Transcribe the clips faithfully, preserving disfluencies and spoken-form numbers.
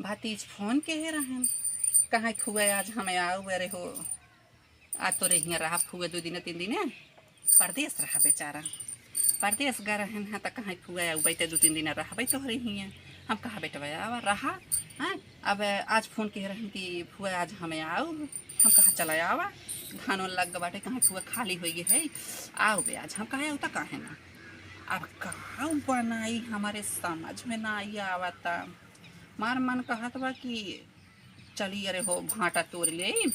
भतीज फोन किहे रहन, कहाँ फुआ आज हमें आउ, अरे हो, आज तोरे हियाँ रहब फुआ दू दिन तीन दिन, परदेस रहा बेचारा, परदेस गा रहन हैं, त कहाँ फुआ आउ, बैठे दू तीन दिन रहबै तोहरे हियाँ। हम कहा बेटवा आवा रहा, हैं? अब आज फोन किहे रहन कि फुआ आज हमें आउ, हम कहा चला आवा, धान वान लग बाटे, कहाँ फुआ खाली होइ गए है, आउ बे आज। हम कहा आउ त काहे ना, अब का बनाई हमरे समझ में ना आई आवता। मार मन कहत बा कि चली अरे हो भाटा तोर लेई,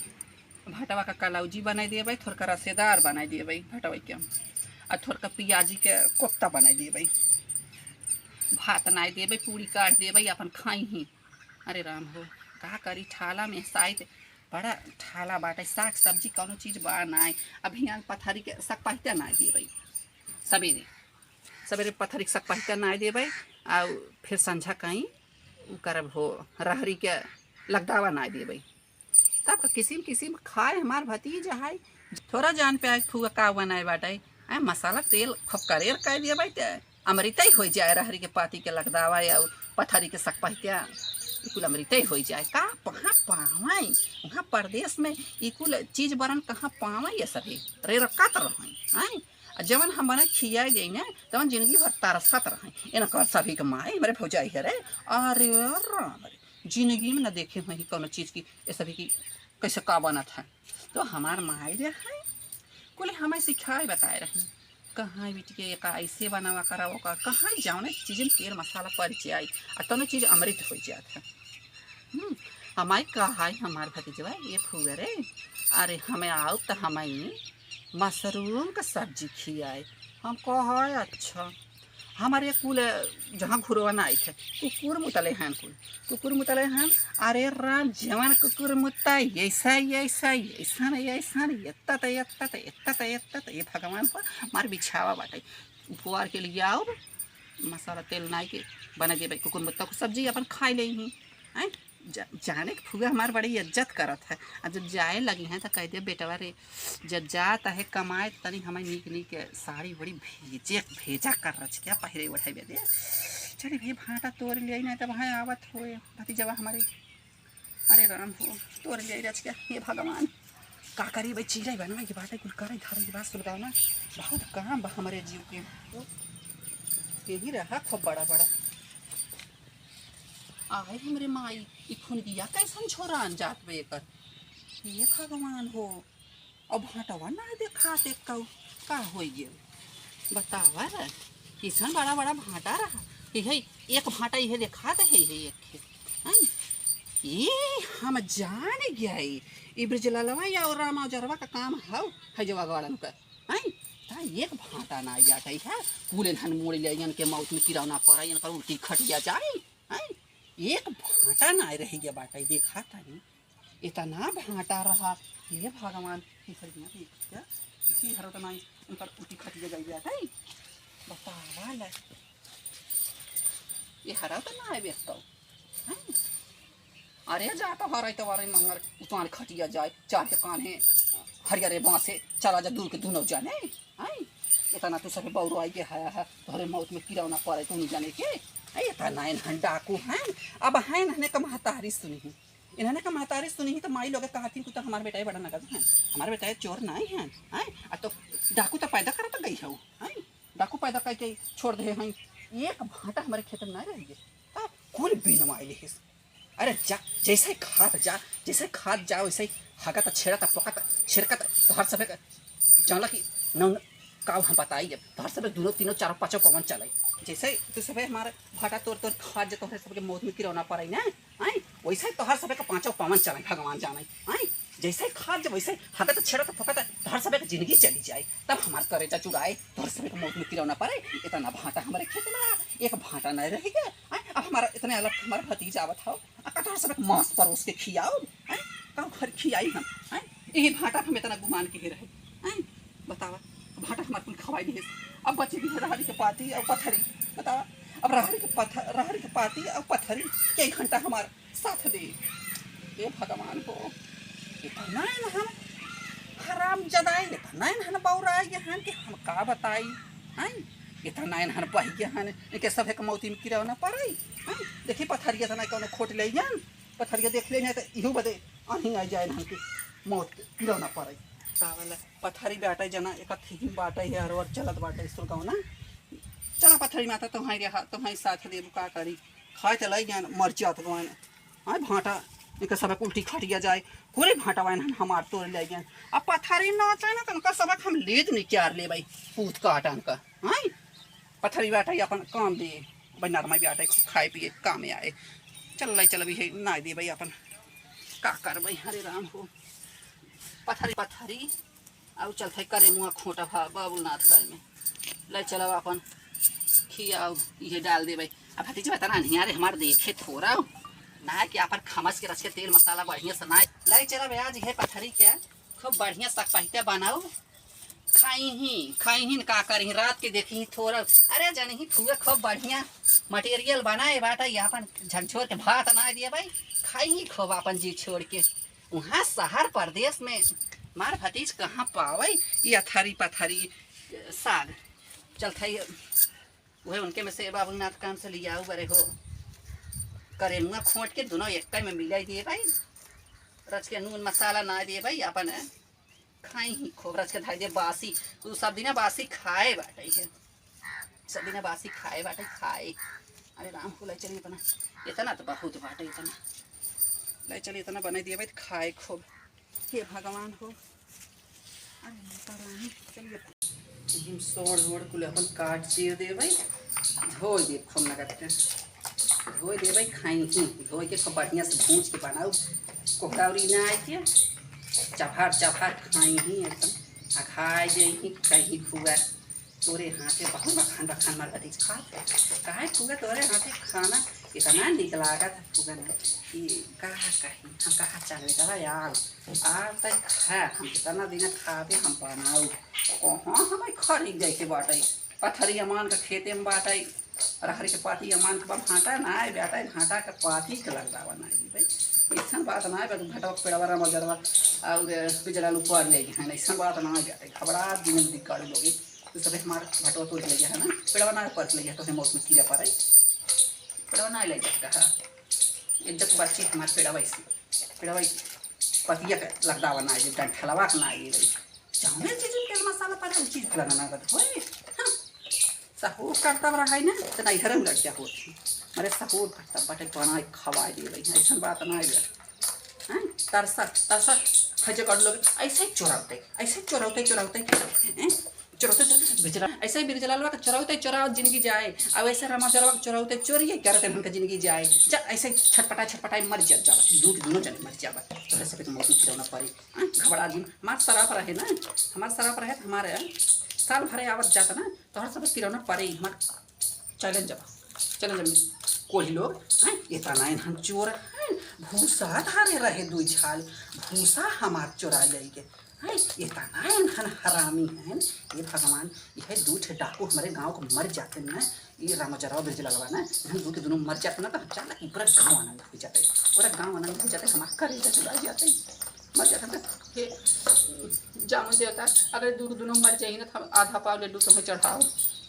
भाटवा का कलौजी बनाई देबै, थोरका रसेदार बनाई देबै भाटवा के, आ थोरका पियाजी के कोफ्ता बनाई देबै, भात नाई देबै, पूड़ी काट देबै, अपन खाई ही। अरे राम हो, का करी, ठाला में साइत बड़ा ठाला बाटे, साग सब्जी कौनो चीज बा नाई। अभी यहाँ पथरी के सक पहिता नाई देबै, सबेरे सबेरे पथरी के सक पहिता नाई देबै, आउ फिर संझा कहीं उ करब हो, रहरी के लगदावा नाई देबै। तब का किसिम किसिम खाए हमार भतीज है। थोरा जान पे आज फुआ का बनाए बाटे, आए मसाला तेल खूब करेर कर देबै ते अमृतै होइ जाए, रहरी के पाती के लगदावा या पथरी के सक पहिता, ई कुल अमृतै होइ जाए। का वहाँ पावै, वहाँ परदेस में ई कुल चीज बरन कहाँ पावै, ये सभी रेरकत रहै, हैं? आ जवन हम बना खिया गई ना, तवन जिंदगी भर तरसत रहै। इनकर सभी के माई, हमरे भौजाई है रे, अरे राम रे, जिंदगी में न देखे हुई कौनो चीज की, ये सभी की कैसे का बनत है। तो हमार माई रे है, कुल हमें सिखाए बताए रही, कहाँ बिटिया एका ऐसे बनावा करा, ओका कहाँ जौने चीज में तेल मसाला पड़ जाए, आ तौने चीज अमृत हो जात है। हम्म, हमाई कहा है हमार भतीजवा, ये फुआ रे, अरे हमें आउ त हमाई मशरूम का सब्जी खियाए। हम कहा अच्छा, हमारे कुल जहाँ घुरवा ना आई थे, कुकुर मुतले हैं कुल, कुकुर मुतले हैं। अरे राम, जवान कुकुर मुत्ता, ऐसा, ऐसा, ऐसा, ऐसा, ये तत, ये तत, ये तत, ये तत, ये भगवान पर मार बिछावा बाटे। उपवार के लिए आओ, मसाला तेल नाई के बना देबै कुकुर मुत्ता को सब्जी, अपन खाई ले ही, हैं? जा-, जाने के फुआ हमार बड़ी इज्जत करत है। आ जब जाए लगी हैं तो कह दे, "बेटवा रे, जब जात है कमाए तो तनी हमें नीक नीक साड़ी वड़ी भेजे, भेजा कर रच के पहिरे ओढ़ाई दे।" चली भैया, भाटा तोर ले आई, नहीं तो वहाँ आवत हुए भतीजवा हमारे। अरे राम हो, तोर ले आई रच के, हे भगवान, का करी भाई, चिड़ै बनवा के बाटे, कुल करे धरे के बात सुलगावना, बहुत काम बा हमारे जीव के। यही रहा खूब बड़ा बड़ा। आए हमरे माई, ई फुनगिया कैसन छोरान जात बे एकर? हे भगवान हो, अब भाटवा ना देखात एक्कौ, का होइ गेल? बतावा रे, किसन बड़ा बड़ा भाटा रहा, इहे एक भाटा इहे देखात है, इहे एक खेत। हैं? ई हम जान गए, ई ब्रजलालवा या और रामा जरवा का काम हौ, है जो अगवाड़न का। हैं? ता एक भाटा ना जात है, कुल इन्हन मोड़ ले, इनके मौत में किरौना पड़ा, इनकर उल्टी खटिया जाए। हैं? एक भाटा ना रह गया बाटे, देखा तानी। इतना भाटा रहा, हे भगवान, ई हरिया देख के, इसी हरो तो नाई, उनकर उठी खटिया जाई जात है। बतावा ले, ये हरा तो ना आवे तो, हैं? अरे जा तो हरे तो अरे मंगर उतान खटिया जाए, चार के कान है, हरिया रे बांसे, चला जा दूर के दोनों जाने, हैं? इतना तू सभी बौरो आई के हया है, तोहरे मौत में किरौना पड़े, तू नहीं जाने के, हैं? इतना इन्हन डाकू हैं, अब हैं इन्हने का महतारी सुनी है। इन्हने का महतारी सुनी ही तो माई लोग कहती कि तो हमार बेटा ही बड़ा नगद है, हमार बेटा ये चोर नहीं है, हैं? आ तो डाकू तो पैदा करत गई है, हैं? डाकू पैदा करके छोड़ दे हैं। एक भाटा हमारे खेत में ना रह गए, तब कुल बिनवाई लेहिस। अरे जा, जैसे खात जा, जैसे खात जा, वैसे ही हगत, छेड़त, पकत, छिड़कत, तो हर सफे का जानला कि न, न, का हम बताई अब, तो हर सफे दोनों, तीनों, चारों, पांचों पवन चलाई। जैसे तू सफे हमारे भाटा तोर, तोर खात जा, तो हर सफे के मौत में किरौना पड़े ना, आए, वैसे ही तोहर सबे के पांचों पवन चले, भगवान जाने। आए, जैसे खात जब वैसे हगत छेड़त फकत तोहर सबे के जिंदगी चली जाए, तब हमार करेजा चुराए, तोहर सबे के मौत में किरौना पड़े। इतना भाटा हमारे खेत में रहा, एक भाटा नहीं रह गया। आए, अब हमारा इतने अलग हमारा भतीजा आवत हो, आ का तोहर सबे के मांस परोस के खियाओ? आए, का घर खियाई हम? आए, यही भाटा हम इतना गुमान के ही रहे। आए, बतावा, भाटा हमार कुल खवाई दिहिस। अब बची भी रहरी के पाती और पथरी। बतावा, अब रहरी के पथ-, रहरी के पाती और पथरी के घंटा हमार साथ दे। हे भगवान हो, इतना इन्हन हराम जदाई, इतना इन्हन बौराई हैं कि हम का बताई, हैं? इतना एनहन बहि गया हन, इनके सभे के मौती में किरौना परइ। हैं? देखी पथरिया तना कौनो खोट ले जान, पथरिया देख ले जाए तो इहू बदे अहीं आ जाए एनहन के मौत के किरौना परइ। का वाला पथरी बाटइ जना, एक थी बाटइ है, हर ओर चलत बाटइ सुरगौना। चला पथरी माता, तुम्हारी रहा, तुम्हारी साथ देबू, का करी? खाए त लइ जान, मर जात गवन। हाँ, भांटा, इनका सबक उल्टी खटिया जाए, पूरे भांटा वाइन हमार तोड़ ले गए। अब पथरी ना चाहे ना, तो उनका सबक हम लेत निचार लेबइ, पूत काटन का। हाँ, पथरी बाटइ अपन काम दे, बना रमा बाटइ, खूब खाए पिए काम आए। चल, लइ चल, अभी है, ना देबइ अपन, का करबइ, हरे राम हो। पथरी, पथरी, आउ चलत है करे मुँह खोटा भा बाबुलनाथ गए में। लइ चलब अपन खियाउ, इहे डाल देबइ। अब भतीजा बता ना, निहारे हमार देखे थोड़ा ना कि अपन खमस के रच के तेल मसाला बढ़िया से ना। लइ चलब आज इहे पथरी के खूब बढ़िया से पहिले बनाउ, खाई ही, खाई ही न का करी, रात के देखी ही थोड़ा। अरे जन ही फुआ खूब बढ़िया मटेरियल बनाए बाटा, ये अपन झकझोर के भात ना दिए भाई, खाई ही खूब अपन जी छोड़ के। वहाँ शहर परदेस में मार भतीज कहाँ पावइ ई अथरी पथरी साग। चलत है, उहे उनके में से बाबूनाथ कान से लियाउ बरे हो। करेनुआ खोंट के दुनो एक्कै में मिलाइ दिए भाई। रच के नून मसाला ना दिए भाई, अपन खाई ही खूब रच के धइ दिए बासी। उ सब दिना बासी खाए बाटइ है। सब दिना बासी खाए बाटइ, खाए। अरे राम हो, लइ चली इतना, इतना त बहुत बाटइ इतना। लइ चली इतना बनाइ दिए भाई, खाए खूब। हे भगवान हो। अरे माता रानी, चलिए। हम सोड़ वोड़ कुल अपन काट चीर देबइ, धोइ देब खूब नगद के। धोइ देबइ, खाई ही, धोइ के खूब बढ़िया से भूंज के बनाउ। कोहराउरी ना आए के, चफार चफार खाई ही एकदम। आ खाए जे ही कहीं फुआ, तोरे हाथे बहुत बखान बखान मार भतीज खा। काहे फुआ तोरे हाथे खाना इतना निक लागत है फुआ ना, कि कहा कहीं हम कहा चल बेटा यार, आ तक है हम कितना दिन खाबे हम बनाउ। कहाँ हमें खरीद जाए के बाटइ, पथरी अमान का खेते में बाटइ, रहर के पाती अमान के बा, भांटा ना आए बाटइ, भांटा के पाती के लगदावा ना आए भाई। ऐसन बात ना आए, भांटा के पेड़वा रमा जरवा और बिजला लुकवा ले गए हैं, ऐसन बात ना आए बाटइ। घबरा दिन दिक्कत लोगे। तो सभे हमार भटवा तोड़ ले गया है ना, पेड़वा ना परत ले गया, तो है मौत में कीड़ा पड़े, पेड़वा ना ले जाता है। इज्जत बची हमार पेड़वा ऐसी, पेड़वा ऐसी पतिया के लगदावा ना, जे डंठलवा के ना आई रही। जौने चीज में तेल मसाला पड़े, उ चीज फलाना ना बद होए। हाँ। सहूर करता रहा है ना, तो ना इधर में लग जा होती। अरे सहूर करता बटे, बनाए खवाए दे रही है, ऐसन बात ना आई। हैं? तरसत, तरसत, खजे कर लोग, ऐसे ही चोराते, ऐसे ही चोराते, चोराते, हैं? चोराते, चोराते, बिजला, ऐसे ही बिजला लोग चोराते, चोरावत जिंदगी जाए, अब ऐसे रामा चोरावा के चोराते, चोरिए क्या रहते उनका जिंदगी जाए, जा, ऐसे ही छटपटाए, छटपटाए मर जा, जावा, दूध दोनों जने मर जावा, तोहरे सबके तो मौत में खिलौना पड़ी, हैं? घबरा दिन, हमार शराब रहे ना, हमार शराब रहे तो हमारे साल भरे आवत जाता ना, तोहर सब किरौना परे ही हमार चैलेंज बा, चैलेंज बा। कोई लोग, हैं, इतना एनहन चोर हैं, भूसा धारे रहे दुई झाल, भूसा हमार चोरा जाई के, हैं, इतना एनहन हरामी हैं, ये भगवान, यह दू ठे डाकू हमारे गाँव को मर जाते ना, ये रामजराव बिरजलालवा ना, हम दू के दोनों मर जाते ना, तो हम चाहता कि पूरा गाँव आनंद हो जाते, पूरा गाँव आनंद हो जाते, हमारा करेजा जुड़ा जाते। मर जाता था। हे, जामुन देवता, अगर दू, दुनो मर जाई ना, तो हम आधा पाव लड्डू तुम्हें चढ़ाओ।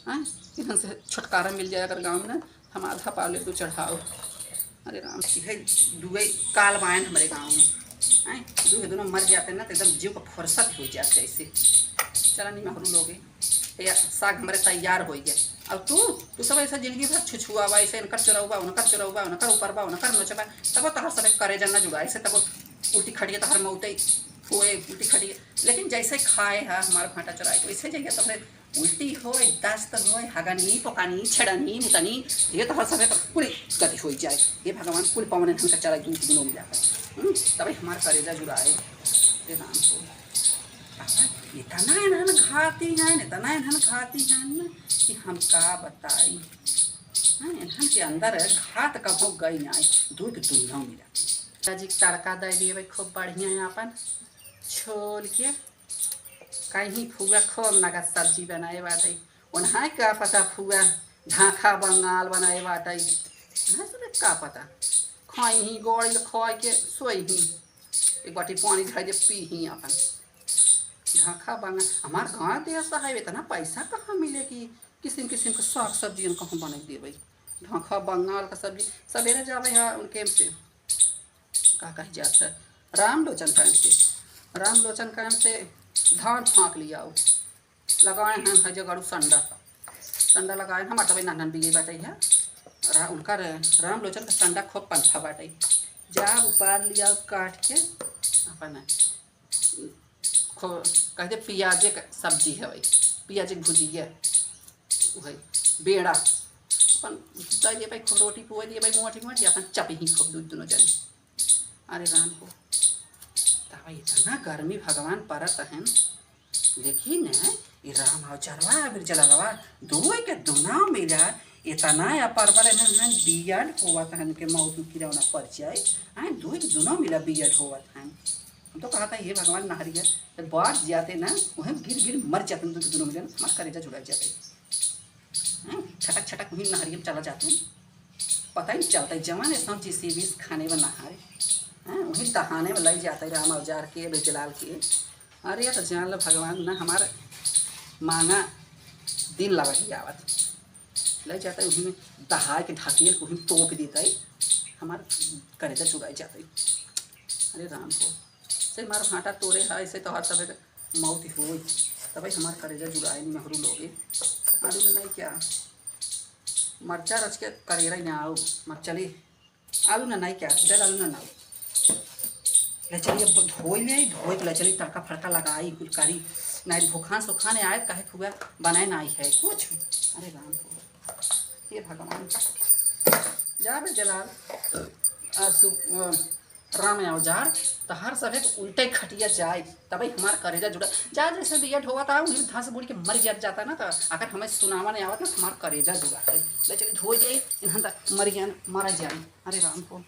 हैं? इधर से छुटकारा मिल जाए अगर गाँव में ना, हम आधा पाव लड्डू चढ़ाओ। अरे राम, यह दुए काल बायन हमारे गाँव में। हैं? दू के दुनो मर जाते ना, तो एकदम जीव का फुर्सत हो जात जैसे। चला नहीं महरू लोगे। या साग हमारे तैयार होइ गए। अब तू, तू सब ऐसा जिंदगी भर छुछुआवा, ऐसे इनकर चोरौबा, उनकर चोरौबा, उनकर ऊपरबा, उनकर नोचबा, तब तोहर सब करेजा न जुड़ा, ऐसे तब उल्टी खटिया तोहर मौते होए, उल्टी खटिया। लेकिन जैसे खाए है हमार भांटा चोराए, वैसे जइया तोहरे उल्टी होए, दस्त होए, हगनी, पोकानी, छेड़नी, मुतनी, ये तोहर सब कुल गति होइ जाए। हे भगवान, कुल पवन इनका चला दूध दुनो मिला कर। हम्म, तबे हमार करेजा जुड़ाए। हे राम हो। इतना इन्हन घाती हैं, इतना इन्हन घाती हैं कि हम का बताई। हाँ, इन्हन के अंदर घात कभो गई ना, दूध दुनिया मिला। जी तड़का दे दिए भाई, खूब बढ़िया है अपन छोल के। कहीं फुआ खूब नगद सब्जी बनाए बाटे, उन्हें का पता फुआ झांखा बंगाल बनाए बाटे, उन्हें सब का पता। खाई ही गोइल, खाए के सोई ही, एक बाटी पानी धर दे पी ही अपन। झांखा बंगाल, हमार गाँव देश है, इतना पैसा कहाँ मिले कि किसिम किसिम क साग सब्जी उनका हम बनाइ देबै। ढाँखा बंगाल क सब्जी, सबेरे जाबै है उनके से, का कही जात है, राम लोचन कैंप से। राम लोचन कैंप से धान फाँक लियाउ, लगाए हैं है जगाड़ू संडा। संडा लगाए हैं, हमार तबै नान नान बिगई बाटै है। रा-, उनका रे-, राम लोचन क संडा खूब पनफा बाटै। जा उपार लियाउ काट के, अपन खो-, कह दे पियाजे क सब्जी है भाई, पियाजे क भुजिया, वही बेड़ा। अपन दे दिए भाई, खूब रोटी पुआ दिए भाई, मोटी मोटी, अपन चपही खूब दू-, दुनो जने। अरे राम हो, तब इतना गर्मी भगवान परत हन, लेकिन ई राम औजरवा बिरजलालवा, दुई के दुनो मिला इतना या परबल हन, हन बियड होवत हन के मौत की रौना पर जाए, हैं, दुई के दुनो मिला बियड होवत हन। हम तो कहत है, "हे भगवान, नहरिया, जब बाढ़ जाते ना, वहीं गिर गिर मर जाते, दुई के दुनो मिला, हमार करेजा जुड़ा जाते।" हैं, छटक छटक वहीं नहरिया में चला जाते हैं। पता ही नहीं चलता है, जवान है सब जे सी बी खाने में नहाए, हैं, वहीं दहाने में लग जाता है राम औजार के, बिरजलाल के। अरे, ये तो जान लो भगवान ना, हमार मांगा दिन लगा ही आवत, लग जाता है वहीं में दहाए के ढाकिए, वहीं तोप देता है, हमार करेजा जुड़ाई जाता है। अरे राम हो, से मार भाटा तोरे है, ऐसे तो हर सभे के मौत होई, तबै हमार करेजा जुड़ाए नहीं मेहरू लोगे। आलू में नहीं क्या, मरचा रच के करेरा ही ना आओ, मरचली आलू ना नहीं क्या, इधर आलू ना ना आओ। ले चली अब धोई ले, धोई के ले चली, तड़का फड़का लगाई, कुल करी, नहीं भूखान सुखान आए, काहे खुआ बनाए नहीं है कुछ। अरे राम हो, हे भगवान, जा बे जलाल, आ, सु-, आ, राम औजार, तो हर सभे के उल्टे खटिया जाए, तबै हमार करेजा जुड़ा। जा जैसे बिया ढोवा था, वहीं धंस बुड़ के मर जात जाता ना, तो अगर हमें सुनावा नहीं आवत ना, हमार करेजा जुड़ा है। ले चली धोई जाए, इन्हन तक मर गया, मरा जाए। अरे राम हो।